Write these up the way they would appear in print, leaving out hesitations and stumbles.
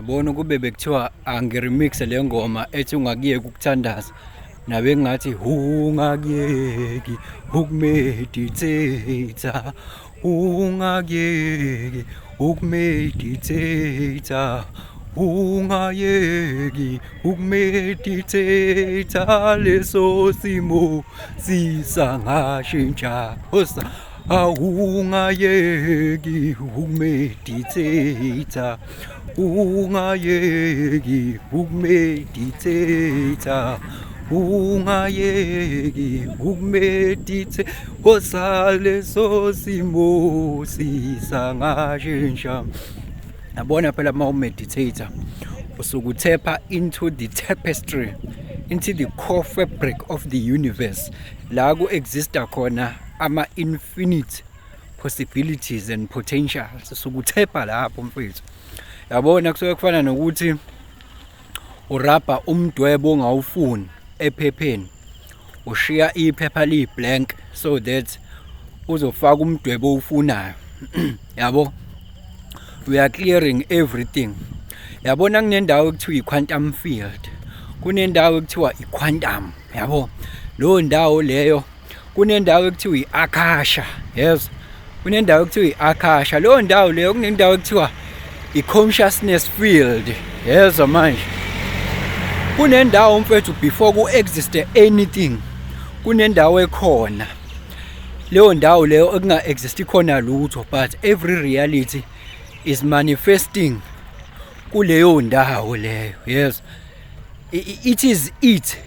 Yabona kube bekuthiwa angi-remix-e le ngoma ethi ungakuyeki ukuthandaza, nabe ngathi ungakuyeki uku-meditate-a, ungakuyeki uku-meditate-a, ungayeki uku-meditate-a, leso simo sisangashintsha. Hosa, awungayeki uku-meditate-a, ungayeki uku-meditate-a, ungayeki uku-meditate, hosa, leso simo sisangashintsha. Yabona phela, uma u-meditate usuke u-tap-a into the tapestry, into the core fabric of the universe, la ku-exista khona ama-infinite possibilities and potentials. Usuke u-tap-a lapho, mfethu. Yabona, kusuke kufana nokuthi urabha umdwebo ongawufuni ephepheni, ushiya iphepha liyi-blank so that uzofaka umdwebo owufunayo, yabo. We are clearing everything. Yabona, kunendawo ekuthiwa i-quantum field, kunendawo ekuthiwa i-quantum, yabo, leyo ndawo leyo. Kunendawo ekuthiwa i-akasha, yes, kunendawo ekuthiwa i-akasha, leyo ndawo leyo. Kunendawo ekuthiwa i-consciousness field, yezwa manje. Kunendawo, mfethu, before ku-exist anything, kunendawo ekhona, leyo ndawo leyo ekunga-exist khona lutho, but every reality is manifesting kuleyo ndawo leyo, yes. It is it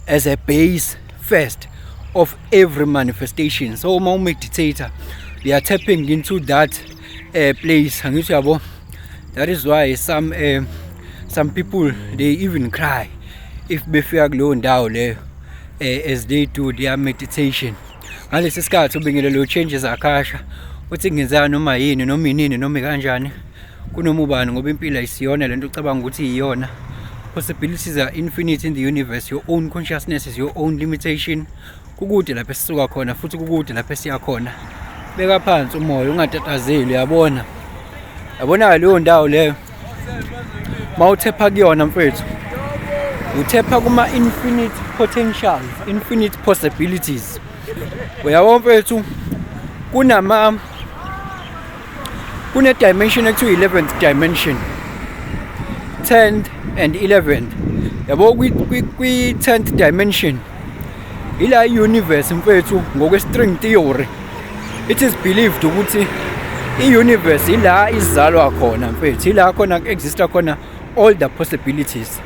as a base first of every manifestation. So uma u-meditate, you are tapping into that place, angithi yabo? That is why some people, they even cry if befika kuleyo ndawo leyo as they do their meditation. Ngalesi sikhathi ubingelelo changes akasha uthi kungenzeka noma yini, noma inini, noma kanjani, kunoma ubani, ngoba impilo ayisiyona lento ucabanga ukuthi iyona. Possibilities are infinite in the universe. Your own consciousness is your own limitation. Kukude lapho esisuka khona futhi kukude lapho esiya khona. Beka phansi umoya, ungatatazeli. Uyabona, yabona leyo ndawo leyo, mawu-tap-a kuyona, mfethu, u-tap-a kuma-infinite potentials, infinite possibilities, uyabo, mfethu. Kune dimension ekuthiwa 11th dimension, 10th and 11th, yabo. Kwi 10th dimension ila universe, mfethu, ngokwe string theory, it is believed ukuthi i-universe ila izalwa khona, mfethu, ila khona ku-exista khona all the possibilities.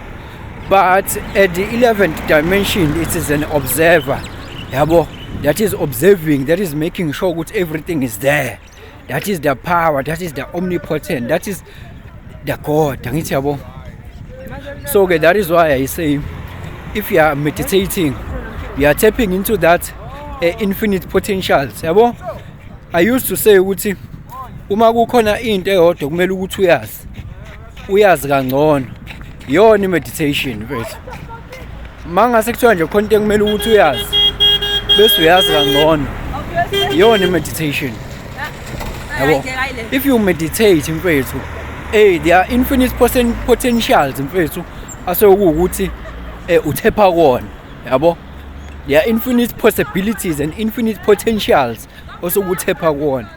But at the 11th dimension, it is an observer, yabo, that is observing, that is making sure ukuthi everything is there. That is the power, that is the omnipotent, that is the God, angithi yabo? So ke that is why I say if you are meditating, you are tapping into that infinite potentials, yabo. I used to say ukuthi uma kukhona into eyodwa kumele ukuthi uyazi, uyazi kangcono, iyona i-meditation, mfethu. Mangase kuthiwa nje khona into ekumele ukuthi uyazi bese uyazi kangcono, iyona i-meditation, yabo. If you meditate, mfethu, hey, there are infinite potentials, mfethu, asekuwukuthi u-tap-a kona, yabo. There are infinite possibilities and infinite potentials osuku-tap-a kuwona.